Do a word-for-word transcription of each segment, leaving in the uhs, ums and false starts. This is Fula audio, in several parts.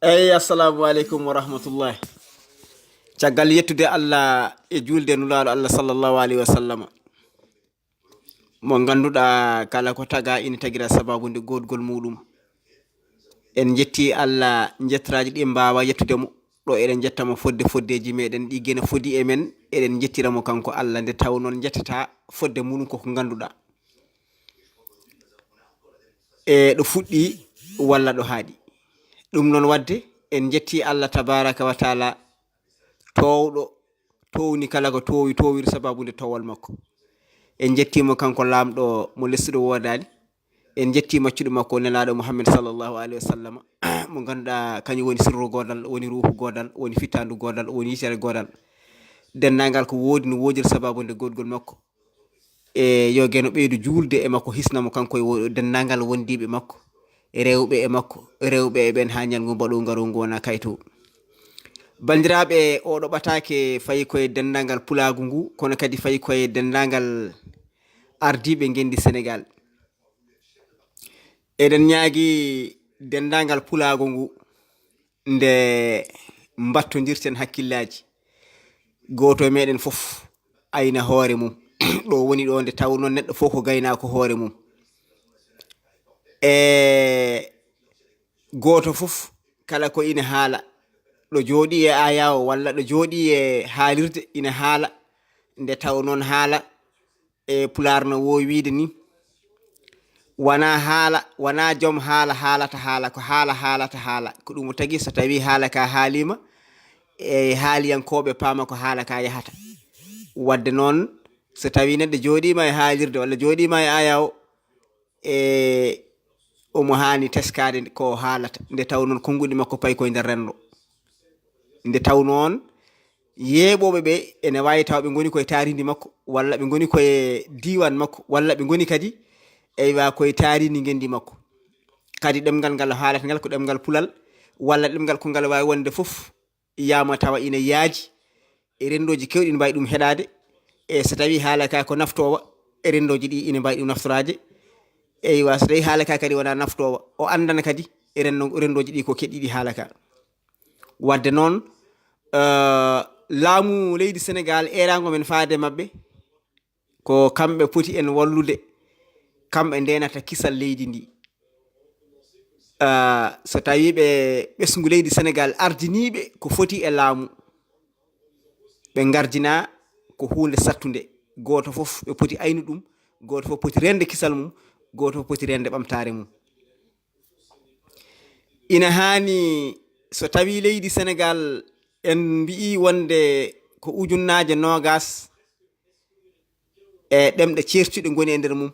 Eyi, assalamu aleykum wa rahmatullah. Caggal yettude Allah e juulde Nulaaɗo Allah sallallahu alaihi wa sallama, mo ngannduɗaa kala ko tagaa ina tagira sababu nde goodgol muuɗum. En njetti Allah, njettoraaji ɗi mbaawa yettude mo, ɗo eɗen njetta mo fodde foddeeji meɗen ɗi gena fodi e men, eɗen njettira mo kanko Allah, nde taw noon njettata fodde muuɗum koko ngannduɗaa. E ɗo fuɗɗi walla ɗo haaɗi. Ɗum noon waɗde, en njetti Allah tabaraka wa taala, toowɗo, towni kala ko toowi, toowiri sababu nde toowal makko. En njettii mo kanko laamɗo mo lesɗuɗo woodaani. En njettii maccuɗo makko nelaaɗo Muhammad sallallahu alaihi wa sallama, mo ngannduɗaa kañum woni sirru goodal, woni ruuhu goodal, woni fittaandu goodal, woni yitere goodal. Denndaangal ko woodi no woodiri sababu nde goodgol makko. E yo Geno ɓeydu juulde e makko, hisna mo kanko e wo-, denndaangal wondiiɓe makko, e rewɓe e makko, rewɓe e ɓeen haa ñalngu mbaɗo ngaru ngu wona kayto. Banndiraaɓe, oɗo ɓataake fayi koye denndaangal pulaagu ngu, kono kadi fayi koye denndaangal ardiiɓe ngenndi Senegaal. Eɗen ñaagi denndaangal pulaagu ngu nde mbattondirten hakkillaaji. Gooto e meɗen fof ayna hoore mum. Ɗo woni ɗo nde tawnoo neɗɗo fof ko gaynaako hoore mum. E gooto fof kala ko ina haala, ɗo jooɗii e ayaawo walla ɗo jooɗii e haalirde ina haala, nde taw noon haala e pulaar no woowi wiide ni, wona haala, wona joom haala haalata haala, ko haala haalata haala. Ko ɗum tagi so tawii haala ka haaliima, e haaliyankooɓe paama ko haala ka yahata. Waɗde noon, so tawii neɗɗo jooɗiima e haalirde walla jooɗiima e ayaawo, e omo haani teskaade ko haalata, nde taw noon konnguɗi makko payi koye nder renndo. Nde taw noon yeeɓooɓe ɓe ene waawi taw ɓe ngoni koye taarindi makko, walla ɓe ngoni koye diiwaan makko, walla ɓe ngoni kadi, eywa, koye taarindi ngenndi makko. Kadi ɗemngal ngal haalata ngal ko ɗemngal pulal, walla ɗemngal ko ngal waawi wonde fof, yama tawa ina yaaji e renndooji keewɗi, mbawi ɗum heɗaade. E so tawii haala ka ko naftoowa, e renndooji ɗi ina mbawi ɗum naftoraade. Eywa, so tawii haala ka kadi wona naftoowa, o anndana kadi e renndo-, renndooji ɗi ko keɗiiɗi haala ka. Waɗde noon, eh, laamu leydi Senegaal, eeraango men faade maɓɓe, ko kamɓe poti en wallude, kamɓe ndeenata kisal leydi ndi. Ah, so tawii ɓe ɓesngu leydi Senegaal ardiniiɓe ko foti e laamu, ɓe ngardina ko huunde sattunde. Gooto fof ɓe poti aynu ɗum, gooto fof poti reende kisal mum, gooto fof poti reende ɓamtaare mum. Ina haani so tawii leydi Senegaal en mbiyi wonde ko ujunnaaje noogaas e ɗemɗe ceertuɗe ngoni e nder mum.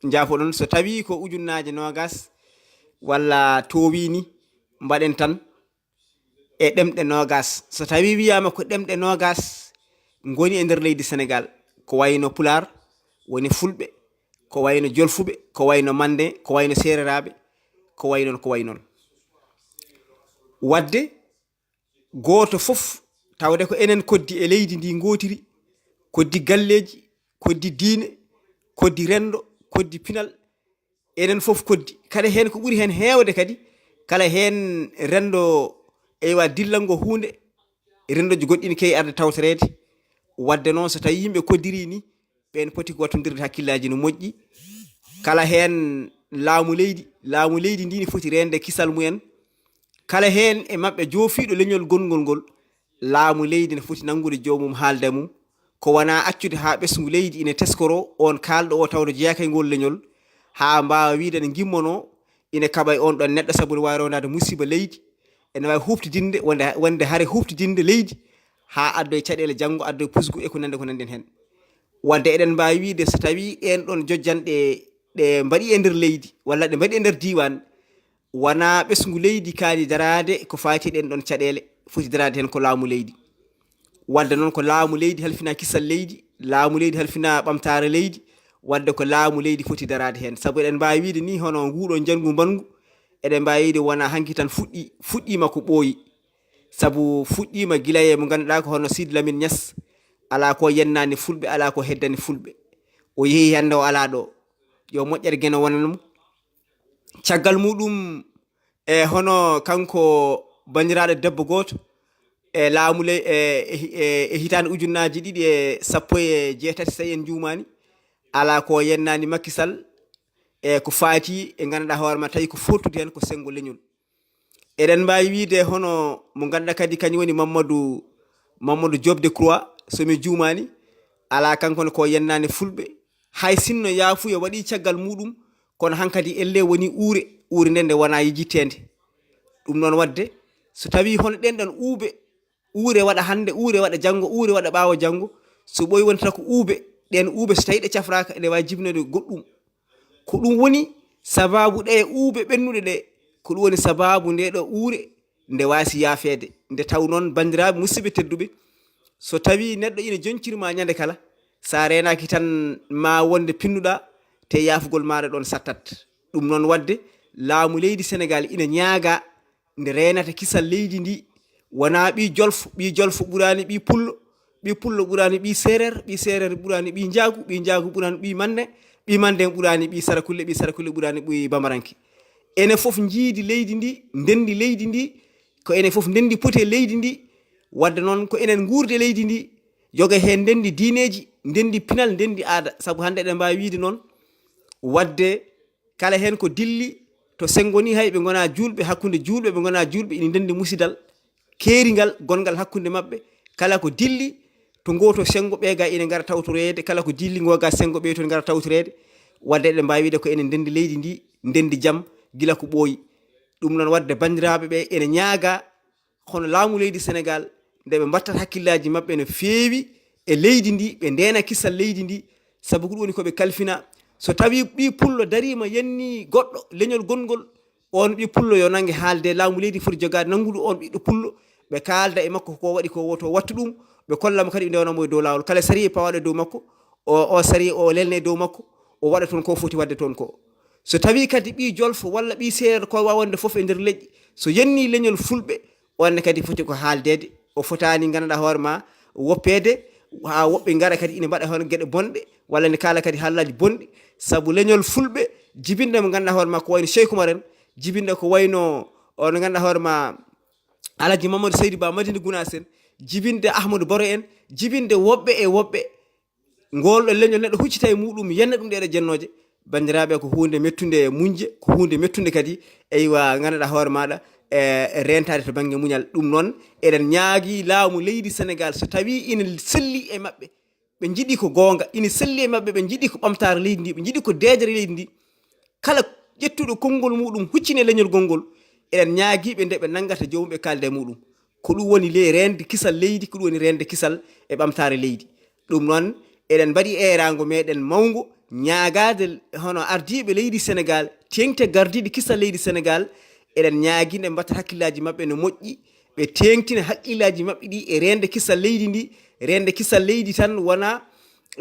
Njaafo-ɗon, so tawii ko ujunnaaje noogaas walla toowii ni, mbaɗen tan e ɗemɗe noogaas. So tawii wiyaama ko ɗemɗe noogaas ngoni e nder leydi Senegaal, ko wayno Pulaar, woni Fulɓe, ko wayno Jolfuɓe, ko wayno Mande, ko wayno Seereraaɓe, ko way noon, ko way noon. Waɗde gooto fof, tawde ko enen koddi e leydi ndi ngootiri, koddi galleeji, koddi diine, koddi renndo, koddi pinal, enen fof koddi. Kala heen ko ɓuri heen heewde kadi, kala heen renndo, eywa, dillango huunde, renndooji goɗɗi ne keewi arde tawtoreede. Waɗde noon, so tawii yimɓe koddiri ni, ɓeen poti ko wattondirde hakkillaaji no moƴƴi. Kala heen laamu leydi, laamu leydi ndi ne foti reende kisal mumen. Kala heen e maɓɓe joofiiɗo leñol gonngol ngol, laamu leydi ne foti nanngude joomum haalda e mum. Ko wonaa accude haa ɓesngu leydi ina teskoro, oon kaalɗo o tawde jeyaaka e ngol leñol, haa mbaawa wiyde ene ngimmonoo, ina kaɓa e oon ɗoon neɗɗo sabu ne waawi rondaade musiba leydi, ene waawi huuɓtidinde, wonde, wonde hare huuɓtidinde leydi, haa addoye caɗeele janngo, addoye pusgu e ko nanndi, ko nanndi heen. Waɗde eɗen mbaawi wiyde so tawii ɗeen ɗoon jojjanɗe ɗe mbaɗi e nder leydi, walla ɗe mbaɗi e nder diiwaan, wonaa ɓesngu leydi kaani daraade ko faati e ɗeen ɗoon caɗeele, foti daraade heen ko laamu leydi. Waɗde noon ko laamu leydi halfina kisal leydi, laamu leydi halfina ɓamtaare leydi, waɗde ko laamu leydi foti daraade heen. Sabu eɗen mbaawi wiyde ni hono nguɗo njanngu mbaɗngu, eɗen mbaawi wiyde wonaa hanki tan fuɗɗi, fuɗɗiima ko ɓooyi. Sabu fuɗɗiima gila e mo ngannduɗaa ko hono Sidy Lamine Niass, alaa ko yennaani Fulɓe, alaa ko heddani Fulɓe. O yehi hannde o alaa ɗo. Yo moƴƴere Geno wonan mo. Caggal muɗum, E hono kanko banndiraaɗo debbo gooto, e laamu ley, e, e, e, e hitaande ujunnaaji ɗiɗi e sappo e jeetati, so tawi en njuumaani, alaa ko yennaani Macky Sall, e ko faati e ngannduɗaa hoore ma, tawi ko fottude heen ko senngo leñol. Eɗen mbaawi wiyde hono mo ngannduɗaa kadi kañum woni Mamadou, Mamadou Diop Decroix, so mi juumaani, alaa kanko ne ko yennaani fulɓe. Hay sinno yaafuya waɗi caggal muɗum, kono hankadi elle woni uure, uure nde nde wonaa yejjitteende. Ɗum noon waɗde, so tawii hono ɗeen ɗoon uube, uure waɗa hannde, uure waɗa janngo, uure waɗa ɓaawo janngo, so ɓooyi wontata ko uube, ɗeen uube so tawii ɗe cafraaka, ene waawi jibinoyde goɗɗum. Ko ɗum woni sabaabu ɗee uube ɓennuɗe ɗee, ko ɗum woni sabaabu ndee ɗoo uure nde waasi yaafeede. Nde taw noon, banndiraaɓe musidɓe tedduɓe, so tawii neɗɗo ina joñciri ma ñande kala, so a reenaaki tan ma wonde pinnuɗaa, te yaafugol maaɗa ɗoon sattat. Ɗum noon waɗde, laamu leydi Senegaal ina ñaagaa nde reenata kisal leydi ndi, wonaa ɓii jolfo, ɓii jolfo ɓuraani ɓii pullo, ɓii pullo ɓuraani ɓii seereer, ɓii seereer ɓuraani ɓii njaagu, ɓii njaagu ɓuraani ɓii mande, ɓii mande ɓuraani ɓii sarakulle, ɓii sarakulle ɓuraani ɓii bamaranke. Enen fof njiidi leydi ndi, ndenndi leydi ndi, ko enen fof ndenndi poti e leydi ndi, waɗde noon ko enen nguurdi e leydi ndi, joga heen ndenndi diineeji, ndenndi pinal, ndenndi aada. Sabu hannde eɗen mbaawi wiyde noon, waɗde kala heen ko dilli to senngo ni, hay ɓe ngonaa juulɓe, hakkunde juulɓe, ɓe ngonaa juulɓe, ina ndenndi musidal, keeringal, gonngal hakkunde maɓɓe. Kala ko dilli to ngoo to senngo, ɓee gaa ina ngara tawtoreede, kala ko dilli ngoo gaa senngo, ɓee toon ngara tawtoreede. Waɗde eɗen mbaawi wiyde ko enen ndenndi leydi ndi, ndenndi jam, gila ko ɓooyi. Ɗum noon waɗde banndiraaɓe ɓe ene ñaagaa hono laamu leydi Senegaal, nde ɓe mbaɗtata hakkillaaji maɓɓe no feewi e leydi ndi, ɓe ndeena kisal leydi ndi, sabu ko ɗum woni ko ɓe kalfina. So tawii ɓii pullo dariima, yennii goɗɗo leñol gonngol, oon ɓii pullo yo nannge haalde, laamu leydi foti jogaade nanngude oon ɓiɗɗo pullo, ɓe kaalda e makko ko waɗi ko woto wattu ɗum, ɓe kolla mo kadi, ɓe ndewna mo e dow laawol. Kala sariya pawaaɗo e dow makko, o, o sariya o lelna e dow makko, o waɗa toon ko foti waɗde toon ko. So tawii kadi ɓii jolfo walla ɓii seereer ko waawi wonde fof e nder leƴƴi, so yennii leñol fulɓe, oon ne kadi foti ko haaldeede. O fotaani, ngannduɗaa hoore ma, woppeede, haa woɓɓe ngara kadi ina mbaɗa hono geɗe bonɗe, walla ne kaala kadi haalaaji bonɗi, sabu leñol fulɓe, jibinde mo ngannduɗaa hoore ma ko wayno Cheikh Oumar en, jibinde ko wayno, o, no ngannduɗaa hoore ma, Alhaji Mamadou Seydou Ba Madina Gounass en, jibinde Ahmadou Baro en, jibinde woɓɓe e woɓɓe, ngol ɗo leñol neɗɗo huccita e muɗum, yenna ɗum ɗeɗo jennooje, banndiraaɓe, ko huunde mettunde e muñje, ko huunde mettunde kadi, eywa, ngannduɗaa hoore maaɗa, e, e reentaade to bannge muñal. Ɗum noon, eɗen ñaagii laamu leydi Senegaal, so tawii ina selli e maɓɓe, ɓe njiɗi ko goonga, ina selli e maɓɓe, ɓe njiɗi ko ɓamtaare leydi ndi, ɓe njiɗi ko deeƴere leydi ndi, kala ƴettuɗo konngol muɗum huccini e leñol gonngol, eɗen ñaagii ɓe nde ɓe nanngata joomum ɓe kaalda e muɗum. Ko ɗum woni le-, reende kisal leydi, ko ɗum woni reende kisal e ɓamtaare leydi. Ɗum noon, eɗen mbaɗi eeraango meɗen mawngo, ñaagaade hono ardiiɓe leydi Senegaal, teeŋti e gardiiɗo kisal leydi Senegaal, eɗen ñaagii nde mbatta hakkillaaji maɓɓe no moƴƴi, ɓe teeŋtina hakkillaaji maɓɓe ɗi e reende kisal leydi ndi, reende kisal leydi tan wonaa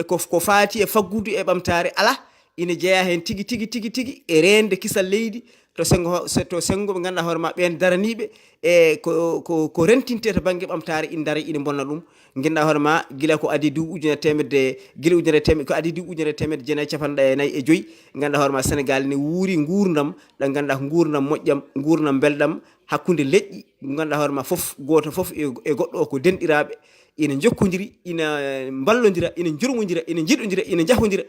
ko, ko faati e faggudu e ɓamtaare, alaa, ina jeyaa heen tigi, tigi, tigi, tigi e reende kisal leydi, to senngo, to senngo ɓe ngannduɗaa hoore ma ɓeen daraniiɓe, e ko, ko, ko rentintee to bannge ɓamtaare ina dara ina bonna ɗum. Ngannduɗaa hoore ma gila ko adii duuɓi ujunere teemedde, gila ujunere teemedde, ko adii duuɓi ujunere teemedde jeenayi e capanɗe nayi e joyi, ngannduɗaa hoore ma Senegaal ne wuuri nguurndam, ɗam ngannduɗaa ko nguurndam moƴƴam, nguurndam mbelɗam hakkunde leƴƴi, ngannduɗaa hoore ma fof, gooto fof e, e goɗɗo o ko denɗiraaɓe, ina njokkondiri, ina mballondira, ina njurmondira, ina njiɗondira, ina njahondira.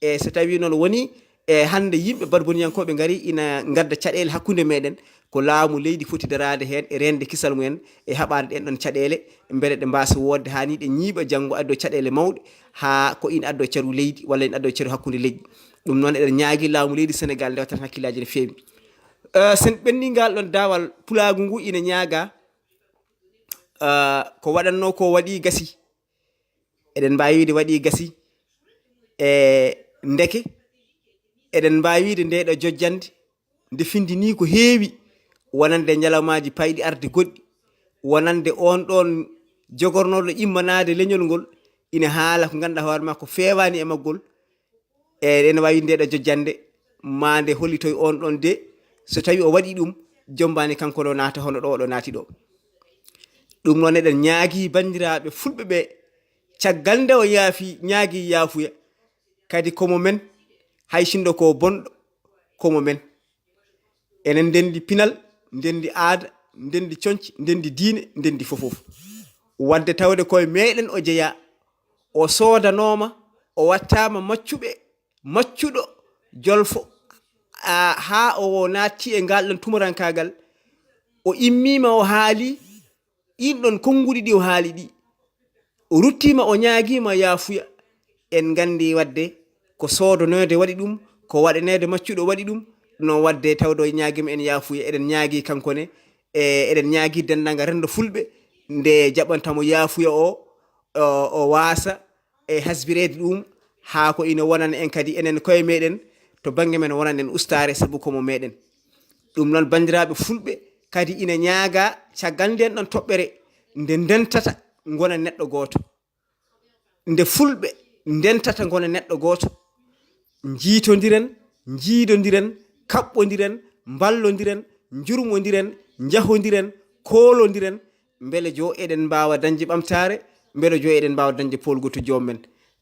E so tawii noon woni, e hannde yimɓe barboniyankooɓe ngari ina ngadda caɗeele hakkunde meɗen, ko laamu leydi foti daraade heen e reende kisal mumen e haɓaade ɗeen ɗoon caɗeele, mbele ɗe mbaasa woodde haa ni ɗe ñiiɓa janngo, addo caɗeele mawɗe, haa ko ina addo caru leydi walla ina addo caru hakkunde leƴƴi. Ɗum noon eɗen ñaagii laamu leydi Senegaal nde wattata hakkillaaji no feewi. Eh, sen ɓenni ngal ɗoon daawal pulaagu ngu ina ñaagaa, eh, ko waɗatnoo ko waɗi gasi. Eɗen mbaawi wiyde waɗi gasi. E ndeke, eɗen mbaawi wiyde nde ɗo jojjannde, nde findinii ko heewi, wonande ñalawmaaji payɗi arde goɗɗi, wonande oon ɗoon jogornooɗo immanaade leñol ngol, ina haala ko ngannduɗaa hoore maa ko feewaani e maggol, e ene waawi nde ɗo jojjannde, maa nde hollitoy oon ɗoon de, so tawii o waɗi ɗum, jommbaani kanko ɗo naata hono ɗo, ɗo naati ɗo. Ɗum noon eɗen ñaagii banndiraaɓe fulɓe ɓe, caggal nde o yaafi, ñaagii yaafuya, kadi ko mo men, hay sinno ko bonɗo, ko mo men. Enen ndenndi pinal, ndenndi aada, ndenndi conci, ndenndi diine, ndenndi fofof. Wadde tawde koye meɗen o jeyaa, o soodanooma, o wattaama maccuɓe, maccuɗo jolfo, a, haa o naatti e ngal ɗon tumurankaagal. O immiima, o haali ɗin ɗon konnguɗi ɗi o haali ɗi. O ruttiima, o ñaagiima yaafuya. En nganndi wadde ko soodoneede waɗi ɗum, ko waɗaneede maccuɗo waɗi ɗum. Ɗum noon wadde tawde o ñaagiima en yaafuya, eɗen ñaagi kanko ne, e eɗen ñaagi denndaangal renndo fulɓe, nde jaɓanta mo yaafuya o, o, o waasa e hasbireede ɗum, haa ko ina wonana en kadi enen koye meɗen, to bannge men wonana en ustaare, sabu ko mo meɗen. Ɗum noon, banndiraaɓe fulɓe, kadi ina ñaaga caggal nden ɗon toɓɓere nde ndentata ngona neɗɗo gooto. Nde fulɓe ndentata ngona neɗɗo gooto, njiitondiren, njiidondiren, kaɓɓondiren, mballondiren, njurmondiren, njahondiren, koolondiren, mbele jo eɗen mbaawa dañde ɓamtaare, mbele jo eɗen mbaawa dañde poolgu to joom men.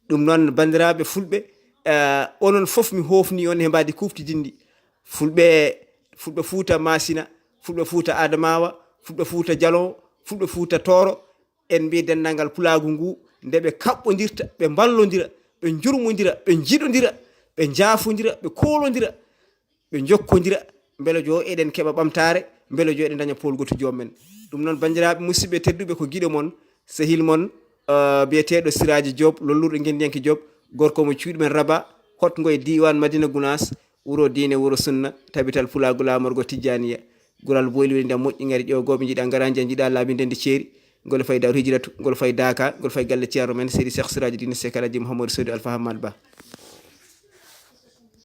Ɗum noon, banndiraaɓe fulɓe, eh, onon fof mi hoofni on he mbaadi kuuftidinndi. Fulɓe, fulɓe Fuuta Maasina, fulɓe Fuuta Adamawa, fulɓe Fuuta Jalon, fulɓe Fuuta Tooro, en mbiyi denndaangal pulaagu ngu, nde ɓe kaɓɓondirta, ɓe mballondira, ɓe njurmondira, ɓe njiɗondira, ɓe njaafondira, ɓe koolondira, ɓe njokkondira, mbele jo eɗen keɓa ɓamtaare, mbele jo eɗen daña poolgu to joom men. Ɗum noon, banndiraaɓe musidɓe tedduɓe, ko giɗo mon, sehil mon, eh, biyeteeɗo Siraaji Joop, lolluɗo ngenndiyanke Joop, gorko mo cuuɗi men Raba, hotngo e diiwaan Madina Gunaas, wuro diine, wuro sunna, tabital pulaagu laamorgo Tijjaaniya. Gural boyli woni ndiyam moƴƴi, ngari ƴoogooɓe njiɗa ngaraanja, njiɗa laabi ndendi ceeri. Ngol fay Daaru Hijratu, ngol fay Daaka, ngol fay galle Ceerno men, Seydi Seex Siraaji Diine Seek Alhaji Muhammadu Seydu Alfa Hammad Ba.